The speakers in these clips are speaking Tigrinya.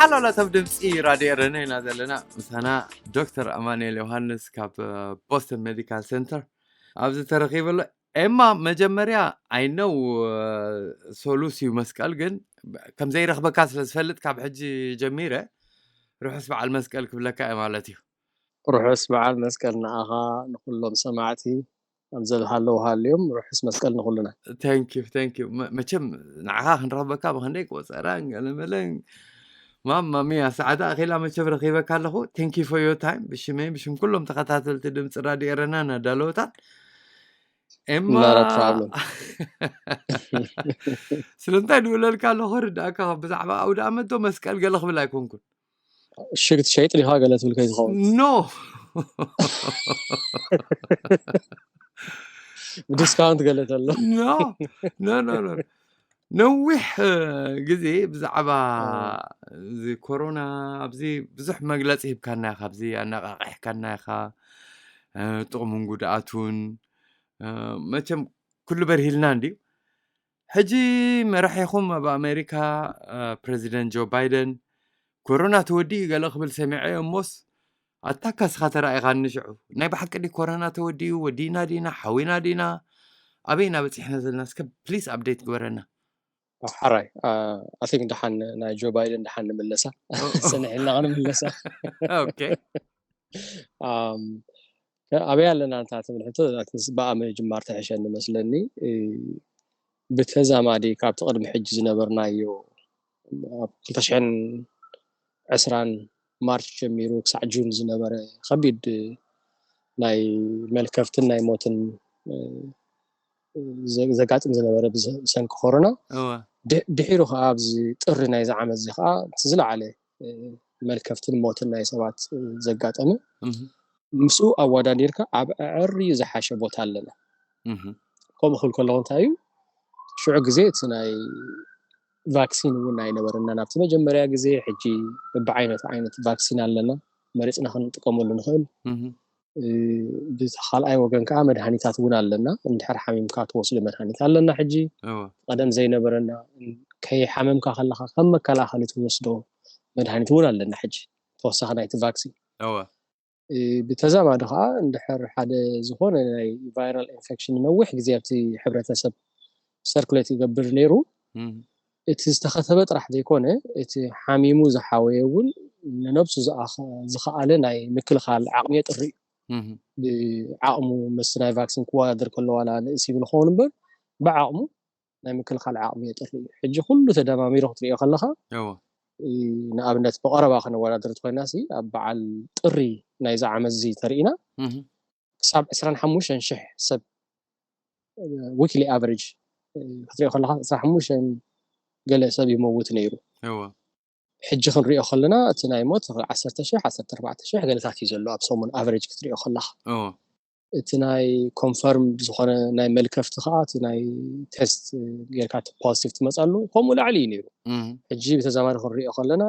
ሓላላት ኣብ ድምፂ ራድዮ ኤረና ኢና ዘለና። ምሳና ዶክተር ኣማኑኤል ዮሃንስ ካብ ቦስተን ሜዲካል ሴንተር ኣብዚ ተረኺቡ ኣሎ። ኤማ፣ መጀመርያ፣ ኣይነው ሶሉስ እዩ መስቀል፣ ግን ከም ዘይረኽበካ ስለ ዝፈልጥ ካብ ሕጂ ጀሚረ ርሑስ በዓል መስቀል ክብለካ እየ ማለት እዩ። ርሑስ በዓል መስቀል ንዓኻ፣ ንኩሎም ሰማዕቲ ኣብ ዘለሃለዉ ሃልዮም። ርሑስ መስቀል ንኩልና። Thank you, thank you። መቸም ንዓኻ ክንረኽበካ ብክንደይ ቆፀራን ገለመለን። ማማ ሚያ፣ ሰዓት ኣኺላ መቸም ረኺበካ ኣለኹ። Thank you for your time። ብሽመይ፣ ብሽም ኩሎም ተኸታተልቲ ድምፂ ራድዮ ኤረና ናዳለወታት። ኤማ፣ ስለምንታይ ድውለልካ ኣለኹ ርዳእካ። ብዛዕባ ኣውደ ኣመት ዶ መስቀል ገለ ክብል ኣይኮንኩን። ሽግት ሸይጥ ዲኻ ገለ ትብል ከይትኸውን። No። ብዲስካውንት ገለ ተሎ። No, no, no, no። ነዊሕ ግዜ ብዛዕባ እዚ ኮሮና ኣብዚ ብዙሕ መግለፂ ሂብካና ኢኻ፣ ኣብዚ ኣነቃቂሕካና ኢኻ፣ ጥቕሙን ጉድኣቱን። መቸም ኩሉ በርሂልና እንድዩ። ሕጂ መራሒኹም ኣብ ኣሜሪካ፣ ፕሬዚደንት ጆ ባይደን፣ ኮሮና ተወዲኡ ገለ ክብል ሰሚዐ እሞስ፣ ኣታ ካስኻ ተራኢኻኒ ሽዑ። ናይ ብሓቂ ድዩ ኮሮና ተወዲኡ? ወዲና ዲና? ሓዊና ዲና? ኣበይ ኢና በፂሕና ዘለና? እስከ ፕሊስ ኣፕዴት ግበረና። ሓራይ፣ ኣይ ቲንክ ደሓን ናይ ጆ ባይደን ደሓን ንምለሳ። ሰንሕ ኢልና ክንምለሳ። Okay። ኣበይ ኣለና እንታ ትብል ሕቶ ብኣመ ጅማር ተሕሸኒ መስለኒ። ብተዛማዲ ካብቲ ቅድሚ ሕጂ ዝነበርናዮ ኣብ ክልተ ሽሕን ዕስራን ማርች ጀሚሩ ክሳዕ ጁን ዝነበረ ከቢድ ናይ መልከፍትን ናይ ሞትን ዘጋጥም ዝነበረ ብሰንኪ ኮሮና፣ ድሒሩ ከዓ ኣብዚ ጥሪ ናይዚ ዓመት እዚ ከዓ እቲ ዝለዓለ መልከፍትን ሞትን ናይ ሰባት ዘጋጠመ፣ ምስኡ ኣወዳዲርካ ኣብ ኣዕርዩ ዝሓሸ ቦታ ኣለና። ከምኡ ክብል ከለኹ እንታይ እዩ፣ ሽዑ ግዜ እቲ ናይ ቫክሲን እውን ኣይነበረናን ኣብቲ መጀመርያ ግዜ። ሕጂ በብዓይነቱ ዓይነት ቫክሲን ኣለና፣ መሪፅና ክንጥቀመሉ ንኽእል። ብቲ ካልኣይ ወገን ከዓ መድሃኒታት እውን ኣለና። እንድሕር ሓሚምካ ትወስዶ መድሃኒት ኣለና። ሕጂ ቀደም ዘይነበረና፣ ከይሓመምካ ከለካ ከም መከላኸሊ ትወስዶ መድሃኒት እውን ኣለና። ሕጂ ተወሳኺ ናይቲ ቫክሲን። ብተዛማዲ ከዓ እንድሕር ሓደ ዝኾነ ናይ ቫይራል ኢንፌክሽን ነዊሕ ግዜ ኣብቲ ሕብረተሰብ ሰርኩሌት ይገብር ነይሩ፣ እቲ ዝተኸተበ ጥራሕ ዘይኮነ፣ እቲ ሓሚሙ ዝሓወየ እውን ንነብሱ ዝኸኣለ ናይ ምክልኻል ዓቕሚ የጥሪ እዩ። ብዓቕሙ ምስ ናይ ቫክሲን ክወዳደር ከሎ ዋላ ንእስ ይብል ክኸውን እምበር፣ ብዓቕሙ ናይ ምክልኻል ዓቕሚ የጥሪ እዩ። ሕጂ ኩሉ ተደማሚሩ ክትሪኦ ከለኻ፣ ንኣብነት ብቐረባ ከነወዳደር እንተኮይና ሲ፣ ኣብ በዓል ጥሪ ናይዚ ዓመት እዚ ተርኢና፣ ክሳብ ዕስራን ሓሙሽተን ሽሕ ሰብ፣ ዊክሊ ኣቨሬጅ ክትሪኦ ከለካ ዕስራን ሓሙሽተን ገለ ሰብ ይመውት ነይሩ። ሕጂ ክንሪኦ ከለና እቲ ናይ ሞት ዓሰርተ ሽሕ፣ ዓሰርተ ኣርባዕተ ሽሕ ገለታት እዩ ዘሎ ኣብ ሰሙን ኣቨሬጅ ክትሪኦ ከለካ። እቲ ናይ ኮንፈርም ዝኾነ ናይ መልከፍቲ ከዓ እቲ ናይ ቴስት ጌርካ ፖዚቲቭ ትመፀሉ ከምኡ ላዕሊ እዩ ነይሩ። ሕጂ ብተዛማሪ ክንሪኦ ከለና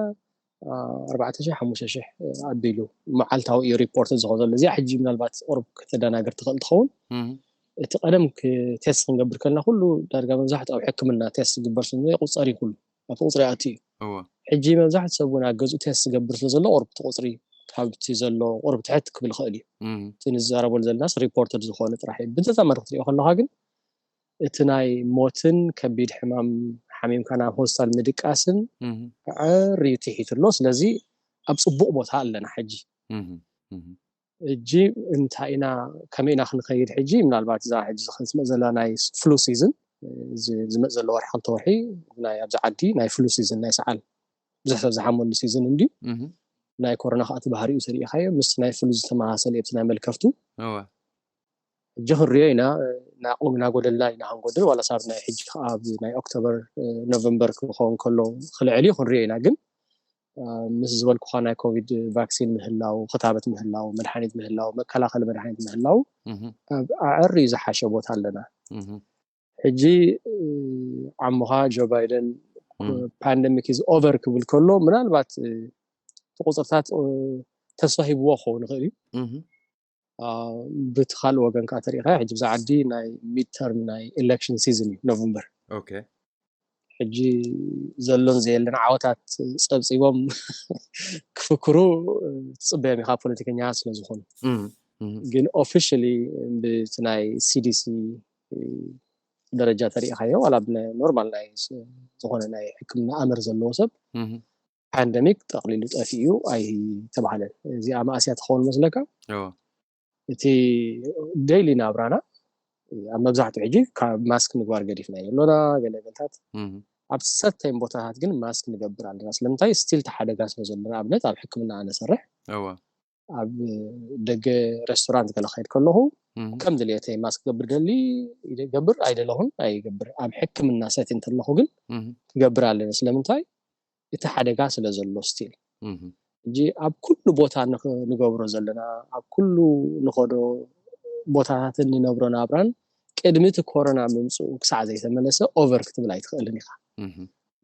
ኣርባዕተ ሽሕ ሓሙሽተ ሽሕ ኣቢሉ መዓልታዊ እዩ ሪፖርት ዝኸ ዘሎ። እዚኣ ሕጂ ምናልባት ቁሩብ ከተደናግር ትኽእል ትኸውን። እቲ ቀደም ቴስት ክንገብር ከልና ኩሉ ዳርጋ መብዛሕትኡ ኣብ ሕክምና ቴስት ዝግበር ስለ ቁፀር እዩ ኩሉ ኣብቲ ቁፅሪ ኣትዩ እዩ። ሕጂ መብዛሕትኡ ሰብ እውን ኣብ ገዝኡ ቴስት ዝገብር ስለ ዘሎ ቁሩብ እቲ ቁፅሪ ካብቲ ዘሎ ቁሩብ ትሕት ክብል ይኽእል እዩ። እቲ ንዛረበሉ ዘለናስ ሪፖርትድ ዝኾነ ጥራሕ እዩ። ብተዛማሪ ክትሪኦ ከለካ ግን እቲ ናይ ሞትን ከቢድ ሕማም ሓሚምካ ናብ ሆስፒታል ምድቃስን ኣዕርዩ ትሒቱ ኣሎ። ስለዚ ኣብ ፅቡቕ ቦታ ኣለና ሕጂ። ሕጂ እንታይ ኢና ከመይ ኢና ክንኸይድ? ሕጂ ምናልባት እዛ ሕጂ ክንስምዕ ዘለና ናይ ፍሉ ሲዝን ዝመፅ ዘሎ ወርሒ ክልተ ወርሒ ናይ ኣብዚ ዓዲ ናይ ፍሉ ሲዝን ናይ ሰዓል ብዙሕ ሰብ ዝሓመሉ ሲዝን እንድዩ። ናይ ኮሮና ከዓ እቲ ባህሪኡ ተሪኢኻዮ ምስ ናይ ፍሉ ዝተመሳሰለ እዩ እቲ ናይ መልከፍቱ። ሕጂ ክንሪኦ ኢና፣ ናጎደልና ኢና ክንጎድል ዋላ ሳብ ናይ ሕጂ ከዓ ኣብዚ ናይ ኦክቶበር ኖቨምበር ክኸውን ከሎ ክልዕል እዩ ክንሪኦ ኢና። ግን ምስ ዝበልኩካ ናይ ኮቪድ ቫክሲን ምህላው፣ ክታበት ምህላው፣ መድሓኒት ምህላው፣ መከላኸሊ መድሓኒት ምህላው ኣዕርዩ ዝሓሸ ቦታ ኣለና። ሕጂ ዓሙኻ ጆ ባይደን ፓንደሚክ ኢዝ ኦቨር ክብል ከሎ ምናልባት እቲ ቁፅርታት ተስፋ ሂብዎ ክኸውን ይኽእል እዩ። ብቲ ካልእ ወገን ከዓ ተሪኢኻ ሕጂ ብዛ ዓዲ ናይ ሚድተርም ናይ ኤሌክሽን ሲዝን እዩ ኖቨምበር። ሕጂ ዘሎን ዘየለን ዓወታት ጸብጺቦም ክፍክሩ ትጽበዮም ኢኻ፣ ፖለቲከኛ ስለ ዝኾኑ። ግን ኦፊሻሊ ብቲ ናይ ሲዲሲ ደረጃ ተሪኢኻዮ፣ ዋላ ብኖርማል ናይ ዝኾነ ናይ ሕክምና ኣምር ዘለዎ ሰብ ፓንደሚክ ጠቕሊሉ ጠፊኡ ኣይተባህለን። እዚኣ ማእስያ ትኸውን መስለካ? እቲ ዴይሊ ናብራና ኣብ መብዛሕትኡ ሕጂ ካብ ማስክ ምግባር ገዲፍና ኣሎና። ገለገልታት ኣብ ሰርተይን ቦታታት ግን ማስክ ንገብር ኣለና። ስለምንታይ? ስቲል ተሓደጋ ስለ ዘሎ። ንኣብነት ኣብ ሕክምና ኣነ ሰርሕ ኣብ ደገ ሬስቶራንት ገለ ክኸይድ ከለኹ ከም ድልየተይ ማስክ ክገብር ደሊ ይገብር፣ ኣይደለኹን ኣይገብር። ኣብ ሕክምና ሰት እንተለኹ ግን ክገብር ኣለኒ። ስለምንታይ? እቲ ሓደጋ ስለ ዘሎ ስቲል ሕጂ ኣብ ኩሉ ቦታ ንገብሮ ዘለና፣ ኣብ ኩሉ ንኸዶ ቦታታትን ንነብሮ ናብራን ቅድሚ እቲ ኮሮና ምምፅኡ ክሳዕ ዘይተመለሰ ኦቨር ክትብል ኣይትኽእልን ኢኻ።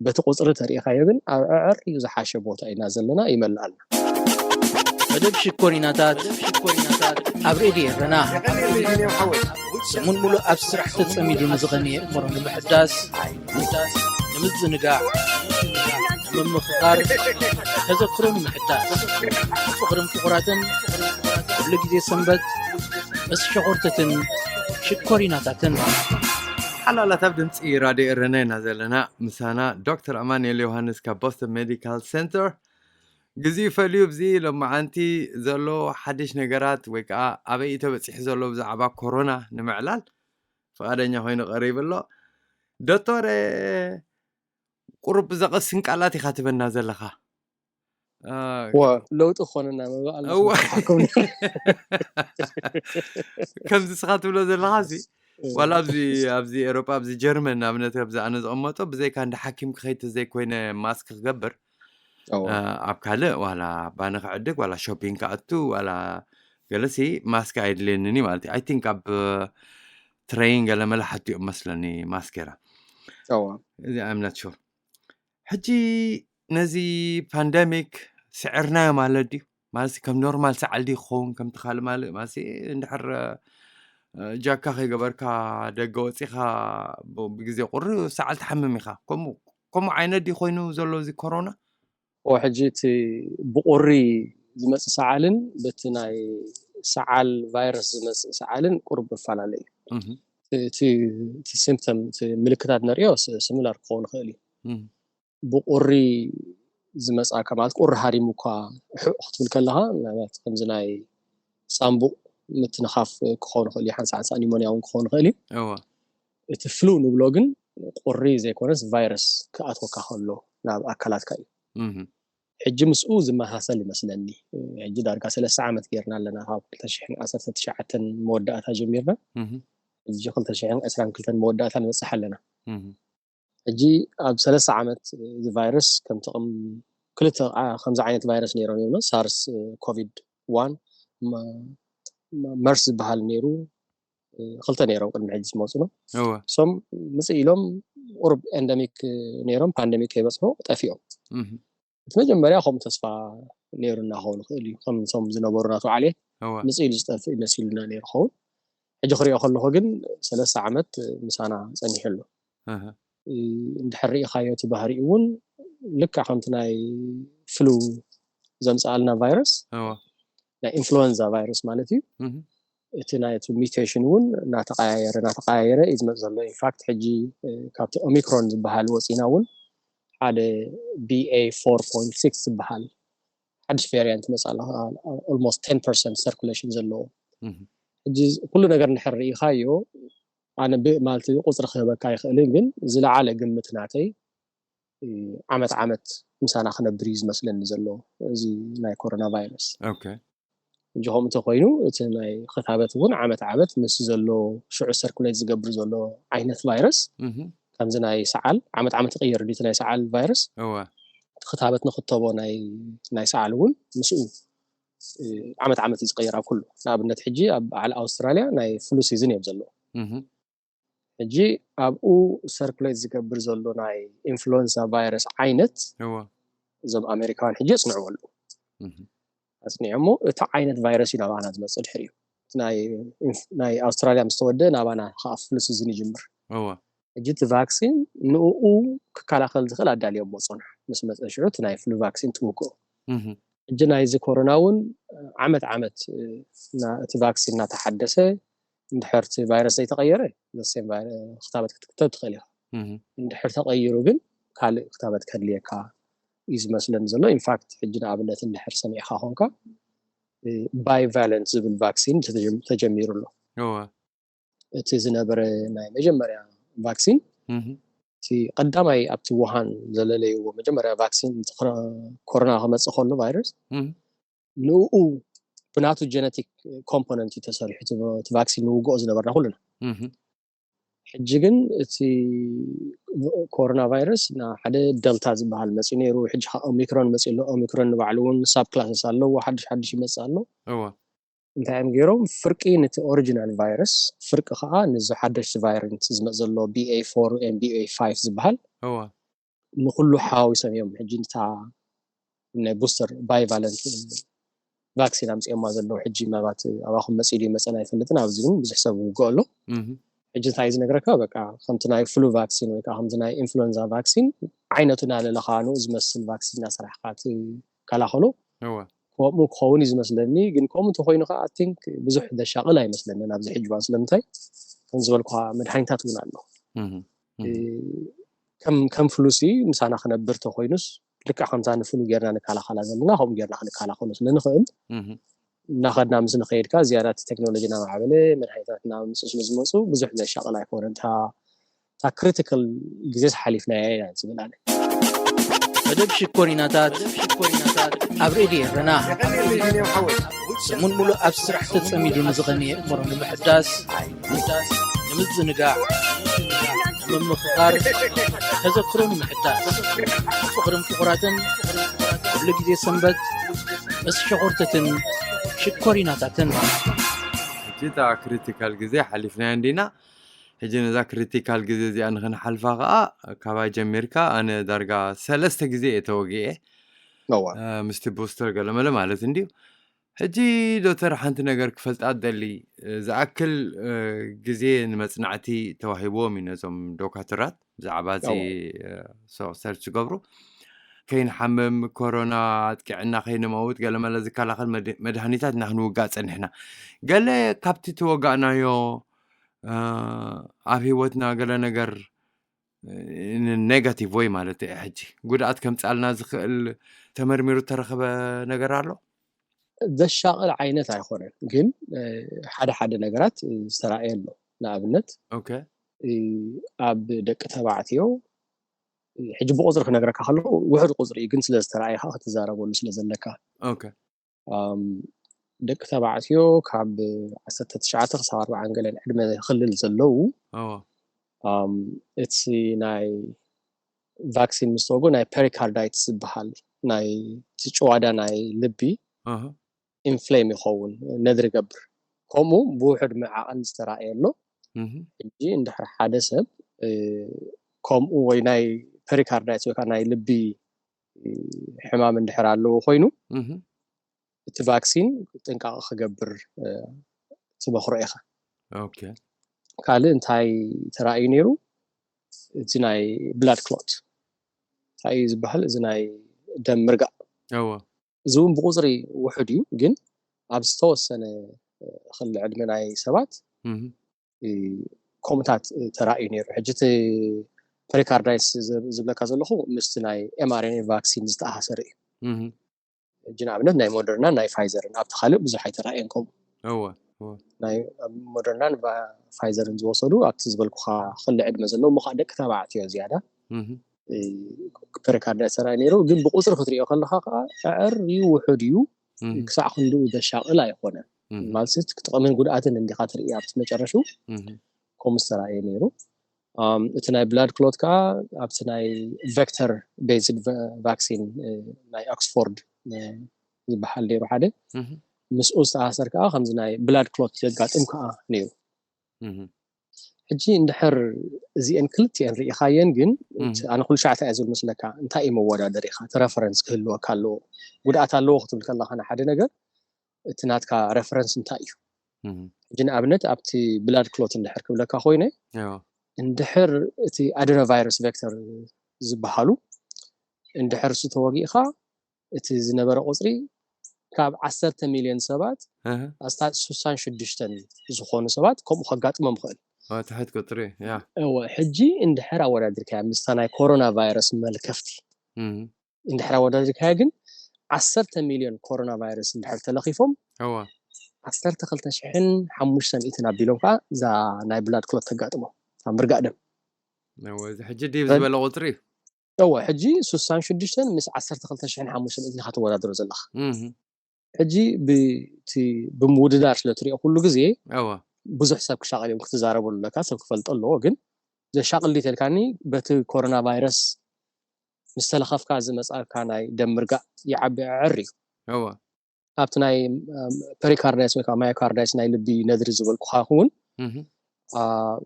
በቲ ቁፅሪ ተሪኢኻዮ ግን ኣብ ዕዕር እዩ ዝሓሸ ቦታ ኢና ዘለና፣ ይመልኣልና። መደብ ሽኮሪናታት ኣብ ሬድዮ ኤረና ሰሙን ሙሉእ ኣብ ስራሕ ተጸሚዱ ንዝቐንየ እምሮ ንምሕዳስ፣ ንምዝንጋዕ፣ ንምምኽኻር፣ ተዘክሮ ንምሕዳስ፣ ፍቕርን ፍቑራትን፣ ኩሉ ግዜ ሰንበት ምስ ሸኾርትትን ሽኮሪናታትን። ሓላላት ኣብ ድምፂ ራድዮ ኤረና ኢና ዘለና። ምሳና ዶክተር ኣማኑኤል ዮሃንስ ካብ ቦስተን ሜዲካል ሴንተር። ግዜኡ ፈልዩ ኣብዚ ሎማዓንቲ ዘሎ ሓድሽ ነገራት ወይ ከዓ ኣበይ እዩ ተበፂሑ ዘሎ ብዛዕባ ኮሮና ንምዕላል ፍቓደኛ ኮይኑ ቀሪቡ ኣሎ። ዶክተር፣ ቁሩብ ዘቐስን ቃላት ኢኻ ትበና ዘለኻ። ለውጢ ክኾነና ምባል ከምዚ ስኻ ትብሎ ዘለኻ እዚ ዋላ ኣብዚ ኣብዚ ኤሮጳ ኣብዚ ጀርመን ንኣብነት ኣብዚ ኣነ ዝቐመጦ ብዘይካ እንደ ሓኪም ክኸይድ ዘይኮይነ ማስክ ክገብር ኣብ ካልእ ዋላ ባኒ ክዕድግ ዋላ ሾፒንግ ክኣቱ ዋላ ገለሲ ማስክ ኣይድልየንን እዩ ማለት እዩ። ኣይ ቲንክ ኣብ ትሬን ገለ መለ ሓቲኦም መስለኒ ማስክ ጌራ። እዚ ኣምነት ሹር። ሕጂ ነዚ ፓንደሚክ ስዕርናዮ ማለት ድዩ? ማለት ከም ኖርማል ሰዓል ድዩ ክኸውን ከምቲ ካልእ ማለት ማለት እንድሕር ጃካ ከይገበርካ ደገ ወፂኻ ብግዜ ቁሪ ሰዓል ትሓምም ኢኻ። ከምኡ ዓይነት ድዩ ኮይኑ ዘሎ እዚ ኮሮና? ሕጂ እቲ ብቁሪ ዝመፅእ ሰዓልን በቲ ናይ ሰዓል ቫይረስ ዝመፅእ ሰዓልን ቁሩብ ይፈላለ እዩ። እቲ ሲምፕተም ምልክታት ንሪኦ ስሚላር ክኸውን ይኽእል እዩ። ብቁሪ ዝመፅኣካ ማለት ቁሪ ሃሪሙ እኳ ሕቕ ክትብል ከለካ ምናልባት ከምዚ ናይ ፃምቡቕ ምትንኻፍ ክኸውን ይኽእል እዩ። ሓንሳ ሓንሳ ኒሞንያ እውን ክኸውን ይኽእል እዩ። እቲ ፍሉ ንብሎ ግን ቁሪ ዘይኮነስ ቫይረስ ክኣትወካ ከሎ ናብ ኣካላትካ እዩ። ሕጂ ምስኡ ዝመሳሰል ይመስለኒ። ሕጂ ዳርጋ ሰለስተ ዓመት ጌርና ኣለና፣ ካብ ክልተ ሽሕን ዓሰርተ ትሽዓተን መወዳእታ ጀሚርና ሕጂ ክልተ ሽሕን ዕስራን ክልተን መወዳእታ ንበፅሕ ኣለና። ሕጂ ኣብ ሰለስተ ዓመት እዚ ቫይረስ ከምቲ ክልተ ከምዚ ዓይነት ቫይረስ ነይሮም እዮም፣ ሳርስ ኮቪድ ዋን፣ መርስ ዝበሃል ነይሩ፣ ክልተ ነይሮም ቅድሚ ሕጂ ዝመፁ ነው። ሶም ምፅእ ኢሎም ቁሩብ ኤንደሚክ ነይሮም፣ ፓንደሚክ ከይበፅሑ ጠፊኦም። እቲ መጀመርያ ከምኡ ተስፋ ነይሩና ክኸውን ይኽእል እዩ፣ ከም ሶም ዝነበሩ ናቱ ዓሌት ምፅእ ኢሉ ዝጠፍእ መሲሉና ነይሩ ክኸውን። ሕጂ ክሪኦ ከለኹ ግን ሰለስተ ዓመት ምሳና ፀኒሑ ኣሎ። እንድሕር ርኢኻዮ እቲ ባህሪኡ እውን ልክዕ ከምቲ ናይ ፍሉ ዘምፅኣልና ቫይረስ ናይ ኢንፍሉወንዛ ቫይረስ ማለት እዩ። እቲ ናይቲ ሚቴሽን እውን እናተቀያየረ እናተቀያየረ እዩ ዝመፅ ዘሎ። ኢንፋክት ሕጂ ካብቲ ኦሚክሮን ዝበሃል ወፂና እውን ሓደ ቢኤ ፎር ፖይንት ሲክስ ዝበሃል ሓድሽ ቫሪያንት መፅ ኣሎ። ኦልሞስት ቴን ፐርሰንት ሰርኩሌሽን ዘለዎ። ሕጂ ኩሉ ነገር እንድሕር ርኢኻዮ ኣነ ማለት ቁፅሪ ክህበካ ኣይኽእልን፣ ግን ዝለዓለ ግምት ናተይ ዓመት ዓመት ምሳና ክነብር እዩ ዝመስለኒ ዘሎ እዚ ናይ ኮሮና ቫይረስ። ሕጂ ከምኡ እንተኮይኑ እቲ ናይ ክታበት እውን ዓመት ዓመት ምስ ዘሎ ሽዑ ሰርኩሌት ዝገብር ዘሎ ዓይነት ቫይረስ ከምዚ ናይ ሰዓል ዓመት ዓመት ይቕየር ድዩ? እቲ ናይ ሰዓል ቫይረስ ክታበት ንክተቦ ናይ ሰዓል እውን ምስኡ ዓመት ዓመት እዩ ዝቕየር ኣብ ኩሉ። ንኣብነት ሕጂ ኣብ ዓለ ኣውስትራልያ ናይ ፍሉ ሲዝን እዮም ዘለዎ። ሕጂ ኣብኡ ሰርኩሌት ዝገብር ዘሎ ናይ ኢንፍሉወንሳ ቫይረስ ዓይነት እዞም ኣሜሪካውያን ሕጂ የፅንዕዎ ኣለዉ። ኣፅኒዖሞ እቲ ዓይነት ቫይረስ እዩ ናባና ዝመፅእ ድሕሪ እዩ። ናይ ኣውስትራልያ ምስ ተወደ ናባና ከዓ ፍሉ ሲዝን ይጅምር። ሕጂ እቲ ቫክሲን ንኡ ክከላኸል ዝኽእል ኣዳልዮሞ ጸንሑ። ምስ መጸ ሽዑ እቲ ናይ ፍሉ ቫክሲን ትውግኦ። ሕጂ ናይዚ ኮሮና እውን ዓመት ዓመት እቲ ቫክሲን እናተሓደሰ፣ እንድሕር እቲ ቫይረስ ዘይተቐየረ ዘሴም ክታበት ክትክተብ ትኽእል ኢኻ። እንድሕር ተቐይሩ ግን ካልእ ክታበት ከድልየካ እዩ ዝመስለኒ ዘሎ። ኢንፋክት ሕጂ ንኣብነት እንድሕር ሰሚዕካ ኮንካ ባይቫለንት ዝብል ቫክሲን ተጀሚሩ ኣሎ። እቲ ዝነበረ ናይ መጀመርያ ቫክሲን፣ እቲ ቀዳማይ ኣብቲ ውሃን ዘለለይዎ መጀመርያ ቫክሲን ኮሮና ክመፅእ ከሎ ቫይረስ፣ ንኡ ብናቱ ጀነቲክ ኮምፖነንት እዩ ተሰሪሑ፣ እቲ ቫክሲን ንውግኦ ዝነበርና ኩልና። ሕጂ ግን እቲ ኮሮና ቫይረስ ናብ ሓደ ደልታ ዝበሃል መፅኡ ነይሩ። ሕጂ ኦሚክሮን መፅኡ ኣሎ። ኦሚክሮን ንባዕሉ እውን ሳብ ክላስስ ኣለዎ፣ ሓድሽ ሓድሽ ይመፅእ ኣሎ። እንታይ እዮም ገይሮም? ፍርቂ ነቲ ኦሪጂናል ቫይረስ፣ ፍርቂ ከዓ ንዚ ሓደሽቲ ቫይረንት ዝመፅ ዘሎ ቢኤ ፎር ቢኤ ፋይቭ ዝበሃል ንኩሉ ሓዋዊሶም እዮም። ሕጂ ንታ ናይ ቡስተር ባይቫለንት ቫክሲን ኣምፅኦማ ዘለዉ። ሕጂ ምናልባት ኣባኹም መፅኡ ድዩ መፀና ኣይፈልጥን፣ ኣብዚ ግን ብዙሕ ሰብ ውግኦ ኣሎ። ሕጂ እንታይ ዝነግረካ፣ በቃ ከምቲ ናይ ፍሉ ቫክሲን ወይ ከዓ ከምቲ ናይ ኢንፍሉዌንዛ ቫክሲን ዓይነቱ እናለለኻ ንኡ ዝመስል ቫክሲን እናሰራሕካ ትከላኸሎ። ከምኡ ክኸውን እዩ ዝመስለኒ። ግን ከምኡ እንተኮይኑ ከዓ ኣይ ቲንክ ብዙሕ ዘሻቕል ኣይመስለንን ኣብዚ ሕጂ እዋን። ስለምንታይ ከም ዝበልኩኻ መድሓኒታት እውን ኣሎ። ከም ፍሉሲ ምሳና ክነብር ተኮይኑስ ልክዕ ከምታ ንፍሉ ጌርና ንከላኸላ ዘለና ከምኡ ጌርና ክንከላኸሎ ስለንኽእል እናኸድና ምስ ንኸይድ ከኣ ዝያዳ እቲ ቴክኖሎጂ እናማዕበለ መድሓኒታት እናመፅኡ ስለ ዝመፁ ብዙሕ ዘሻቕል ኣይኮነን። እታ ክሪቲካል ግዜስ ሓሊፍናያ ኢና ዝብል ኣነ። መደብ ሽኮሪናታት ኣብ ሬድዮ ኤረና ሰሙን ሙሉእ ኣብ ስራሕ ተጸሚዱ ንዝቐንየ እምሮ ንምሕዳስ፣ ንምዝንጋዕ፣ ንምምኽኻር፣ ተዘክሮ ንምሕዳስ፣ ፍቕርን ፍቑራትን ኩሉ ግዜ ሰንበት ምስ ሸኾርተትን ሽኮሪናታትን። ሕጂ እታ ክሪቲካል ግዜ ሓሊፍናያ እንዲና። ሕጂ ነዛ ክሪቲካል ግዜ እዚኣ ንክንሓልፋ ከዓ ካባይ ጀሚርካ ኣነ ዳርጋ ሰለስተ ግዜ እየ ተወጊኤ ምስቲ ቡስተር ገለመለ ማለት እንድዩ። ሕጂ ዶክተር ሓንቲ ነገር ክፈልጣ ደሊ ዝኣክል ግዜ ንመፅናዕቲ ተዋሂብዎም እዩ ነዞም ዶካትራት ብዛዕባ እዚ ሰርች ዝገብሩ። ከይንሓምም ኮሮና ኣጥቂዕና ከይንመውት ገለመለ ዝከላኸል መድሃኒታት እና ክንውጋእ ፀኒሕና። ገለ ካብቲ ተወጋእናዮ ኣብ ህይወትና ገለ ነገር ኔጋቲቭ ወይ ማለት እየ ሕጂ ጉድኣት ከምፃልና ዝኽእል ተመርሚሩ ተረኸበ ነገር ኣሎ? ዘሻቕል ዓይነት ኣይኮነን፣ ግን ሓደ ሓደ ነገራት ዝተራእየ ኣሎ። ንኣብነት ኣብ ደቂ ተባዕትዮ ሕጂ ብቁፅሪ ክነግረካ ከለኩ ውሕድ ቁፅሪ እዩ፣ ግን ስለ ዝተረኣየ ከዓ ክትዛረበሉ ስለ ዘለካ ደቂ ተባዕትዮ ካብ ዓሰርተ ትሽዓተ ክሳብ ኣርብዓን ገለን ዕድመ ክልል ዘለዉ እቲ ናይ ቫክሲን ምስ ተወግኡ ናይ ፔሪካርዳይትስ ዝበሃል ናይ እቲ ጭዋዳ ናይ ልቢ ኢንፍሌም ይኸውን፣ ነድሪ ይገብር። ከምኡ ብውሕድ መዓቐን ዝተራእየ ኣሎ። ሕጂ እንድሕር ሓደ ሰብ ከምኡ ወይ ናይ ፔሪካርዳይትስ ወይ ከዓ ናይ ልቢ ሕማም እንድሕር ኣለዎ ኮይኑ እቲ ቫክሲን ጥንቃቐ ክገብር ትመኽሮ ኢኻ። ካልእ እንታይ ተራእዩ ነይሩ? እቲ ናይ ብላድ ክሎት እንታይ እዩ ዝበሃል? እዚ ናይ ደም ምርጋእ። እዚ እውን ብቁፅሪ ውሑድ እዩ፣ ግን ኣብ ዝተወሰነ ክሊ ዕድመ ናይ ሰባት ከምኡታት ተራእዩ ነይሩ። ሕጂ እቲ ፔሪካርዳይትስ ዝብለካ ዘለኹ ምስቲ ናይ ኤምኣርኤንኤ ቫክሲን ዝተኣሳሰረ እዩ። ሕጂ ንኣብነት ናይ ሞደርናን ናይ ፋይዘርን ኣብቲ ካልእ ብዙሕ ኣይተራእየን። ከምኡ ናይ ሞደርናን ፋይዘርን ዝወሰዱ ኣብቲ ዝበልኩኻ ክሊ ዕድመ ዘለዉ እሞ ከዓ ደቂ ተባዕትዮ ዝያዳ ፔሪካርዳይትስ ተራእዩ ነይሩ። ግን ብቁፅሪ ክትሪኦ ከለካ ከዓ ኣዐርዩ ውሑድ እዩ፣ ክሳዕ ክንድኡ ዘሻቕል ኣይኮነን። ማለት ጥቕምን ጉድኣትን እንዲኻ ትርኢ ኣብቲ መጨረሹ ከምኡ ዝተራእየ ነይሩ። እቲ ናይ ብላድ ክሎት ከዓ ኣብቲ ናይ ቨክተር ቤዝድ ቫክሲን ናይ ኦክስፎርድ ዝበሃል ነይሩ ሓደ ምስኡ ዝተኣሳሰር ከዓ ከምዚ ናይ ብላድ ክሎት ዘጋጥም ከዓ ነይሩ። ሕጂ እንድሕር እዚአን ክልቲአን ርኢኻየን ግን ኣነ ኩሉ ሻዕ እንታይ እየ ዝብል መስለካ፣ እንታይ እዩ መወዳደሪኻ እቲ ረፈረንስ ክህልወካ ኣለዎ። ጉድኣት ኣለዎ ክትብል ከለኻ ንሓደ ነገር እቲ ናትካ ረፈረንስ እንታይ እዩ? ሕጂ ንኣብነት ኣብቲ ብላድ ክሎት እንድሕር ክብለካ ኮይነ እንድሕር እቲ ኣደኖቫይረስ ቬክተር ዝበሃሉ እንድሕር እሱ ተወጊእካ፣ እቲ ዝነበረ ቁፅሪ ካብ ዓሰርተ ሚልዮን ሰባት ኣስታት ስሳን ሽዱሽተን ዝኾኑ ሰባት ከምኡ ከጋጥሞም ይኽእል። ትሕት ቁፅሪ። እወ፣ ሕጂ እንድሕር ኣወዳድርካያ ምስታ ናይ ኮሮና ቫይረስ መልከፍቲ እንድሕር ኣወዳድርካያ ግን፣ ዓሰርተ ሚልዮን ኮሮና ቫይረስ እንድሕር ተለኺፎም፣ ዓሰርተ ክልተ ሽሕን ሓሙሽተ ሚእትን ኣቢሎም ከዓ እዛ ናይ ብላድ ክሎት ተጋጥሞ ኣብ ምርጋእ ደም። እዚ ሕጂ ድብ ዝበለ ቁፅሪ እዩ። እወ፣ ሕጂ ስሳን ሽዱሽተን ምስ ዓሰርተ ክልተ ሽሕን ሓሙሽተ ሚእትን ኢኻ ተወዳድሮ ዘለኻ። ሕጂ ብቲ ብምውድዳር ስለ ትሪኦ ኩሉ ግዜ ብዙሕ ሰብ ክሻቐል እዮም ክትዛረበሉ ኣለካ፣ ሰብ ክፈልጦ ኣለዎ። ግን ዘሻቕል ዲተልካኒ በቲ ኮሮና ቫይረስ ምስ ተለኸፍካ ዝመፃካ ናይ ደም ምርጋእ ይዓቢ ዕር እዩ። ኣብቲ ናይ ፐሪካርዳይስ ወይ ከዓ ማዮካርዳይስ ናይ ልቢ ነድሪ ዝበልኩካ እውን፣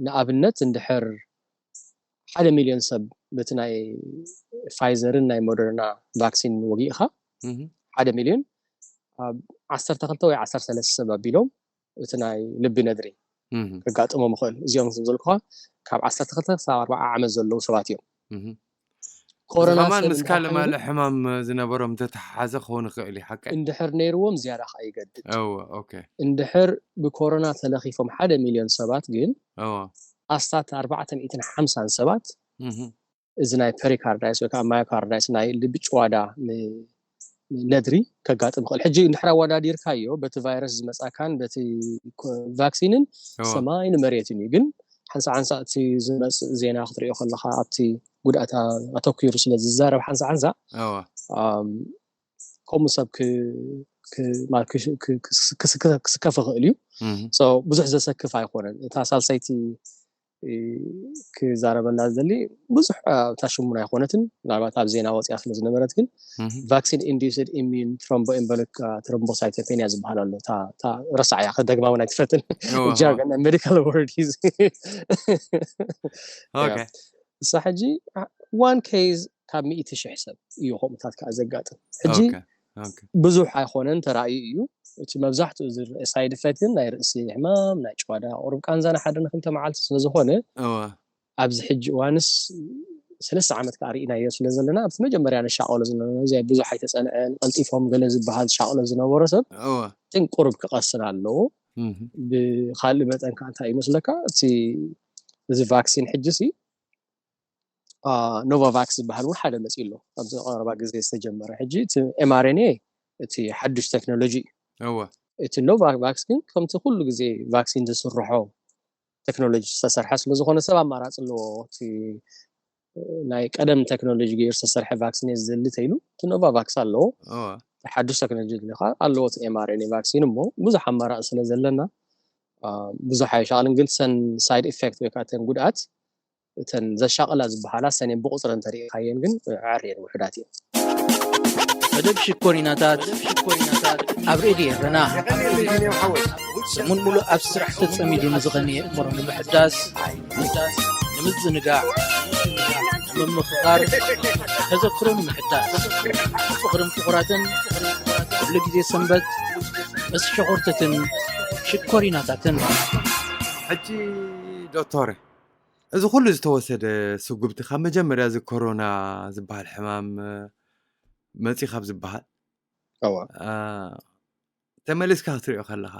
ንኣብነት እንድሕር ሓደ ሚልዮን ሰብ በቲ ናይ ፋይዘርን ናይ ሞደርና ቫክሲን ወጊእካ፣ ሓደ ሚልዮን፣ ዓሰርተ ክልተ ወይ ዓሰርተ ሰለስተ ሰብ ኣቢሎም እቲ ናይ ልቢ ነድሪ ከጋጥሞም ይኽእል። እዚኦም ዝበልኩኻ ካብ ዓሰርተ ክልተ ክሳብ ኣርባዓ ዓመት ዘለዉ ሰባት እዮም። ኮሮና ከማን ምስ ካልእ ማለ ሕማም ዝነበሮም ዝተተሓሓዘ ክኸውን ይኽእል እዩ። ሓቀ እንድሕር ነይርዎም ዝያዳ ከዓ ይገድድ። እወ፣ ኦኬ። እንድሕር ብኮሮና ተለኺፎም ሓደ ሚልዮን ሰባት ግን ኣስታት ኣርባዕተ ሚእትን ሓምሳን ሰባት እዚ ናይ ፐሪካርዳይስ ወይ ከዓ ማዮካርዳይስ ናይ ልቢ ጭዋዳ ነድሪ ከጋጥም ይኽእል። ሕጂ እንድሕር ኣወዳዲርካዮ በቲ ቫይረስ ዝመፃካን በቲ ቫክሲንን ሰማይን መሬትን እዩ። ግን ሓንሳ ሓንሳ እቲ ዝመፅእ ዜና ክትሪኦ ከለካ ኣብቲ ጉድኣት ኣተኪሩ ስለ ዝዛረብ ሓንሳ ሓንሳ ከምኡ ሰብ ክስከፍ ይኽእል እዩ። ብዙሕ ዘሰክፍ ኣይኮነን። እታ ሳልሰይቲ ክዛረበላ ዝደሊ ብዙሕ እታ ሽሙን ኣይኮነትን፣ ምናልባት ኣብ ዜና ወፂኣ ስለ ዝነበረት። ግን ቫክሲን ኢንዲስድ ኢሚን ትሮምቦኤምቦሊክ ትሮምቦሳይቶፔኒያ ዝበሃል ኣሎ። ረሳዕ እያ፣ ከደግማ እውን ኣይትፈትን። ጃርገን ናይ ሜዲካል ወርድ ዩ። እሳ ሕጂ ዋን ኬዝ ካብ ሚእቲ ሽሕ ሰብ እዩ ከምኡታት ከዓ ዘጋጥም። ሕጂ ብዙሕ ኣይኮነን፣ ተራእዩ እዩ። እቲ መብዛሕትኡ ዝርአ ሳይድ ኢፌክት ግን ናይ ርእሲ ሕማም፣ ናይ ጭዋዳ ቁሩብ ቃንዛ ንሓደ ንክልተ መዓልቲ ስለዝኾነ ኣብዚ ሕጂ እዋንስ ሰለስተ ዓመት ከዓ ርኢናዮ ስለ ዘለና ኣብቲ መጀመርያ ንሻቐሎ ዝነበረ እዚ ብዙሕ ኣይተፀንዐን ቀልጢፎም ገለ ዝበሃል ዝሻቕሎ ዝነበሮ ሰብ ግን ቁሩብ ክቐስን ኣለዎ። ብካልእ መጠን ከዓ እንታይ ይመስለካ እቲ እዚ ቫክሲን ሕጂ ሲ ኖቫቫክስ ዝበሃል እውን ሓደ መፂኡ ኣሎ ኣብዚ ቀረባ ግዜ ዝተጀመረ። ሕጂ እቲ ኤምኣርኤንኤ እቲ ሓዱሽ ቴክኖሎጂ እዩ። እቲ ኖቫቫክስ ግን ከምቲ ኩሉ ግዜ ቫክሲን ዝስርሖ ቴክኖሎጂ ዝተሰርሐ ስለዝኾነ ሰብ ኣማራፂ ኣለዎ። እቲ ናይ ቀደም ቴክኖሎጂ ገይሩ ዝተሰርሐ ቫክሲን እየ ዝደሊ ተይሉ እቲ ኖቫቫክስ ኣለዎ። ሓዱሽ ቴክኖሎጂ ደሊኻ ኣለዎ እቲ ኤምኣርኤንኤ ቫክሲን እሞ ብዙሕ ኣማራፂ ስለ ዘለና ብዙሕ ኣይሻቕልን። ግን ሰን ሳይድ ኢፌክት ወይ ከዓ ተን ጉድኣት እተን ዘሻቕላ ዝበሃላ ሰኔን ብቁፅሪ እንተሪኢኻየን ግን ዕር እየን ውሑዳት እየን። መደብ ሽኮሪናታት ኣብ ሬድዮ ኤረና ሰሙን ሙሉእ ኣብ ስራሕ ተጸሚዱ ንዝቐንየ እምሮ ንምሕዳስ ንምዝንጋዕ ንምምኽኻር ተዘክሮ ንምሕዳስ ፍቕርን ፍቑራትን ኩሉ ግዜ ሰንበት ምስ ሸኾርተትን ሽኮሪናታትን። ሕጂ ዶክተር እዚ ኩሉ ዝተወሰደ ስጉምቲ ካብ መጀመርያ እዚ ኮሮና ዝበሃል ሕማም መፂ ካብ ዝበሃል ተመሊስካ ክትሪኦ ከለካ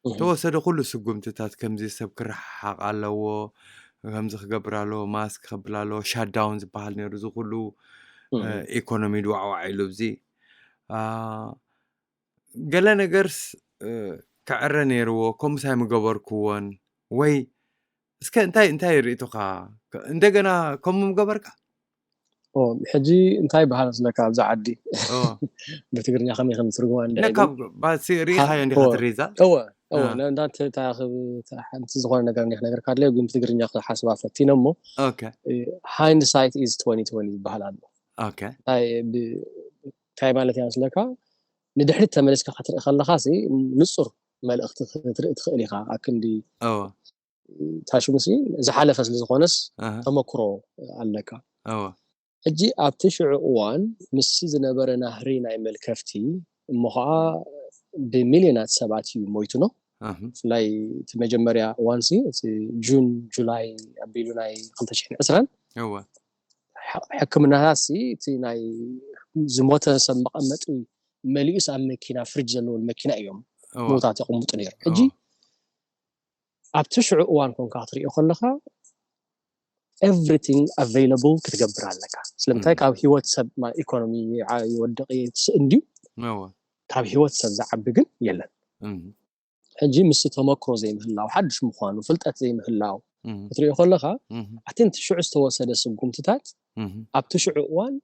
ተወሰደ ኩሉ ስጉምትታት ከምዚ ሰብ ክረሓሓቕ ኣለዎ፣ ከምዚ ክገብር ኣለዎ፣ ማስክ ክብል ኣለዎ፣ ሻዳውን ዝበሃል ነይሩ። እዚ ኩሉ ኢኮኖሚ ድዋዕዋዕ ኢሉ ኣብዚ ገለ ነገርስ ክዕረ ነይርዎ፣ ከምኡስ ኣይምገበርክዎን ወይ እስከ እንታይ እንታይ ርእቶኻ እንደገና ከምኡ ምገበርካ? ሕጂ እንታይ በሃል ስለካ ኣብዛ ዓዲ ብትግርኛ ከመይ ከም ትርጉማ ሪኢኻዮ እንዲኻ ትሪዛ ሓንቲ ዝኾነ ነገር ክነግረካ ድለ ግን ብትግርኛ ክሓስባ ፈቲነ እሞ hindsight is twenty twenty ይበሃል ኣሎ። እንታይ ማለት እያ ስለካ ንድሕሪት ተመሊስካ ክትርኢ ከለካ ንፁር መልእኽቲ ክትርኢ ትኽእል ኢኻ። ኣክንዲ ታሽሙ ዝሓለፈ ስለዝኾነስ ተመክሮ ኣለካ። ሕጂ ኣብቲ ሽዑ እዋን ምስ ዝነበረ ናህሪ ናይ መልከፍቲ እሞ ከዓ ብሚልዮናት ሰባት እዩ ሞይቱ ነው። ኣህ፣ ብፍላይ እቲ መጀመርያ እዋንሲ እቲ ጁን ጁላይ ኣቢሉ ናይ ክልተ ሽሕን ዕስራን እወ ሕክምናታትሲ እቲ ናይ ዝሞተ ሰብ መቐመጢ መሊኡስ ኣብ መኪና ፍሪጅ ዘለዎም መኪና እዮም እወ ቦታት የቕምጡ ነይሩ። ሕጂ እወ ኣብቲ ሽዑ እዋን ኮንካ ክትሪኦ ከለካ everything available ክትገብር ኣለካ። ስለምንታይ እም፣ ካብ ህይወት ሰብ ማ- ኢኮኖሚ ይዓ- ይወድቕ ይስእን ድዩ? እወ ካብ ህይወት ሰብ ዝዓቢ ግን የለን። እም፣ ሕጂ ምስ ተመክሮ ዘይምህላው ሓድሽ ምዃኑ ፍልጠት ዘይምህላው እም፣ ክትሪኦ ከለካ እም፣ ኣቲ እቲ ሽዑ ዝተወሰደ ስጉምትታት እም፣ ኣብቲ ሽዑ እዋን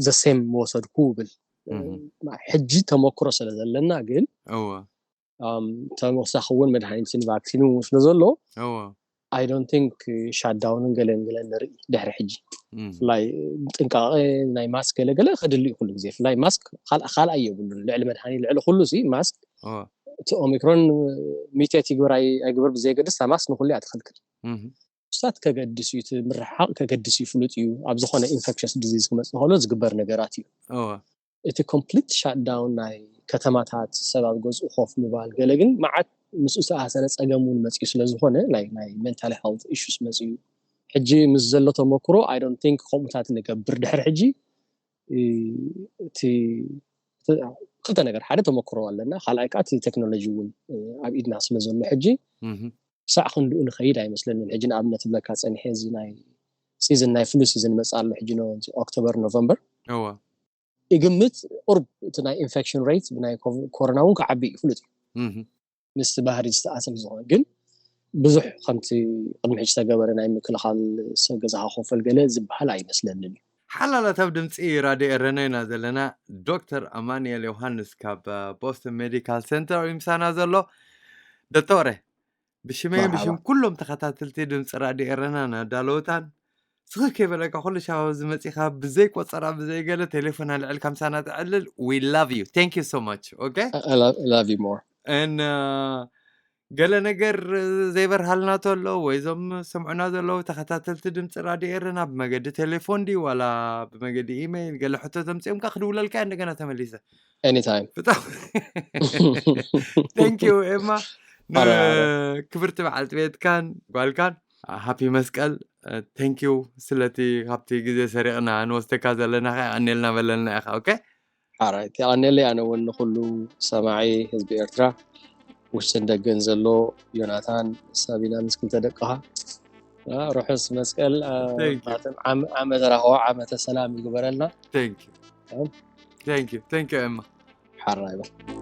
ዘሴም ወሰድኩ ብል እም፣ ማ- ሕጂ ተመክሮ ስለ ዘለና ግን እወ ኣም፣ ተወሳኺ እውን መድሃኒትን ቫክሲን እውን ስለ ዘሎ እወ I don't think ሻዳውንን ገለን ገለን ንርኢ ድሕሪ ሕጂ እም፣ ብፍላይ ጥንቃቐ ናይ ማስክ ገለገለ ከድሊ እዩ ኩሉ ግዜ ብፍላይ ማስክ ካልኣ ካልኣ የብሉን ልዕሊ መድሃኒ ልዕሊ ኩሉ ሲ ማስክ እወ እቲ ኦሚክሮን ሚቴት ይግበር ኣይ- ኣይግበር ብዘየገድስ እታ ማስክ ንኩሉ እያ ትኽልክል እም፣ ስታት ከገድስ እዩ እቲ ምርሓቕ ከገድስ እዩ ፍሉጥ እዩ ኣብ ዝኾነ ኢንፌክሽስ ዲዚዝ ክመፅእ ከሎ ዝግበር ነገራት እዩ እወ እቲ ኮምፕሊት ሻትዳውን ናይ ከተማታት ሰብ ኣብ ገዝኡ ኮፍ ምባል ገለ ግን መዓት ምስኡ ዝተኣሰረ ፀገም እውን መፅኡ ስለ ዝኾነ ናይ ናይ ሜንታል ሄልት ኢሹስ መፅኡ ሕጂ ምስ ዘሎ ተመክሮ I don't think ከምኡታት ንገብር ድሕሪ ሕጂ እ፣ እቲ እቲ- ክልተ ነገር ሓደ ተመክሮ ኣለና ካልኣይ ከዓ እቲ ቴክኖሎጂ እውን እ፣ ኣብ ኢድና ስለ ዘሎ ሕጂ እም፣ ክሳዕ ክንድኡ ንኸይድ ኣይመስለንን ሕጂ ንኣብነት ብለካ ፀኒሐ እዚ ናይ ሲዝን ናይ ፍሉ ሲዝን መፅእ ኣሎ ሕጂ ኦክቶበር ኖቨምበር እወ ይግምት ቁርብ እቲ ናይ ኢንፌክሽን ሬት ብናይ ኮቭ- ኮሮና እውን ክዓቢ እዩ ፍሉጥ እዩ እም፣ ምስቲ ባህሪ ዝተኣሰር ዝኾነ ግን ብዙሕ ከምቲ ቅድሚ ሕጂ ዝተገበረ ናይ ምክልኻል ሰብ ገዛኻ ኮፈል ገለ ዝበሃል ኣይመስለንን እዩ ሓላላት ኣብ ድምፂ ራድዮ ኤረና ኢና ዘለና። ዶክተር ኣማንኤል ዮሃንስ ካብ ቦስተን ሜዲካል ሴንተር እዩ ምሳና ዘሎ። ዶክተረ፣ ብሽመይን መርሓባ ብሽም ኩሎም ተኸታተልቲ ድምፂ ራድዮ ኤረና ናዳለውታን ስኽክ የበለካ ኩሉ ሻብ ኣብዚ መፂኻ ብዘይ ቆፀራ ብዘይ ገለ ቴሌፎን ኣልዕልካ ምሳና ተዕልል። We love you, thank you so much. Okay, I love, I love you more and ገለ ነገር ዘይበርሃልና ተሎ ወይ ዞም ሰምዑና ዘለዉ ተኸታተልቲ ድምፂ ራድዮ ኤረና ብመገዲ ቴሌፎን ድዩ ዋላ ብመገዲ ኢሜይል ገለ ሕቶ ተምፅኦም ካ ክድውለልካ እየ እንደገና ተመሊሰ። Anytime ብጣዕሚ thank you ኤማ። ኣረ ኣረ ንክብርቲ በዓልቲ ቤትካን ጓልካን ሃፒ መስቀል። Thank you ስለቲ ካብቲ ግዜ ሰሪቕና ንወስደካ ዘለና ከ ኣኔልና በለልና ኢኻ። ኦኬ፣ ሓራይ የቐኔለይ ኣነ እውን ንኩሉ ሰማዒ ህዝቢ ኤርትራ ውሽጥን ደገን ዘሎ ዮናታን ሳቢና ምስ ክልተ ደቅኻ አ፣ ርሑስ መስቀል አ፣ thank you ማለትም ዓም- ዓመተ ራህዋ ዓመተ ሰላም ይግበረልና። thank you ኣም፣ thank you thank you ኤማ። ሓራይ በል።